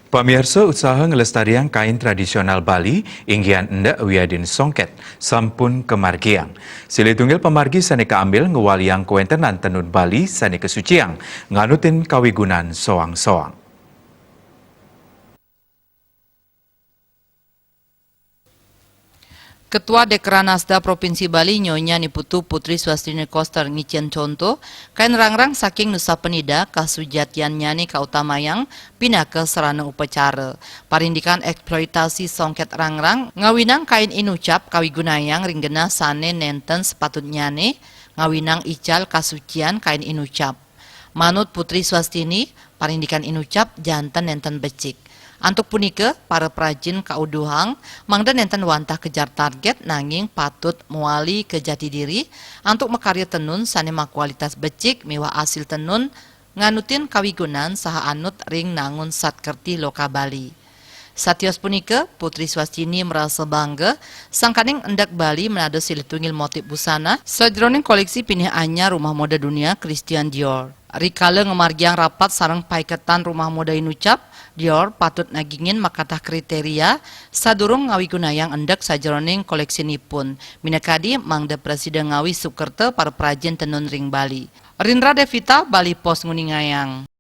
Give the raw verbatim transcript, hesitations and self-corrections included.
Pamirsa, usaha ngelestariang kain tradisional Bali, inggihan endek wiadin songket, sampun kamargiang. Silih tunggil pamargi sane kaambil ngwaliang kawentenan tenun Bali sane kasuciang, nganutin kawigunan soang-soang. Ketua Dekranasda Provinsi Bali Nyonya Niputu Putri Swastini Koster ngicen conto, kain rangrang saking Nusa Penida kasujatiannyane kautamayang pinaka sarana upacara. Parindikan eksploitasi songket rangrang ngawinang kain inucap kawigunayang ring genah sane nenten sepatutnyane ngawinang ical kasucian kain inucap. Manut Putri Swastini, parindikan inucap janten nenten becik. Antuk punika, para prajin kauduhang mangda nenten wantah kejar target nanging patut mawali ka jati diri antuk makarya tenun sane makualitas becik miwah asil tenun nganutin kawigunan saha anut ring nangun satkerti loka Bali. Satios punika, Putri Swastini merasa bangga sangkaning endek Bali menado silih tunggil motif busana sajeroning koleksi pinih anyar Rumah Moda Dunia Christian Dior. Rikala ngamargiang rapat sareng paiketan Rumah Moda inucap, Dior patut nagingin makatah kriteria sadurung ngawigunayang endek sajeroning koleksinipun. Minakadi mangda prasida ngawi sukerta para prajin tenun ring Bali. Rindra Devita, Bali Post nguningayang.